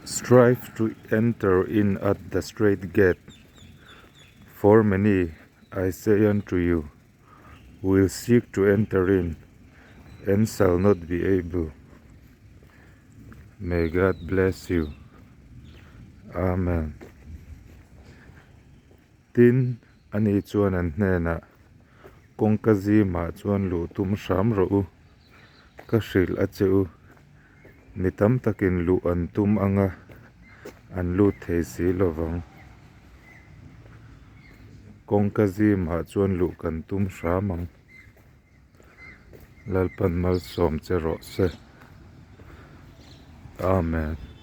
Strive to enter in at the strait gate, for many, I say unto you, will seek to enter in and shall not be able. May God bless you. Amen. Tin, ani chuan an hnenah, Kawngka zimah chuan luh tum hram rawh u, ka hrilh a che u. Mi tam takin luh an tum ang a, an lut thei si lo vang. Kawngka zimah chuan luh kan tum hram ang. Lalpan malsawm che rawh se. Amen.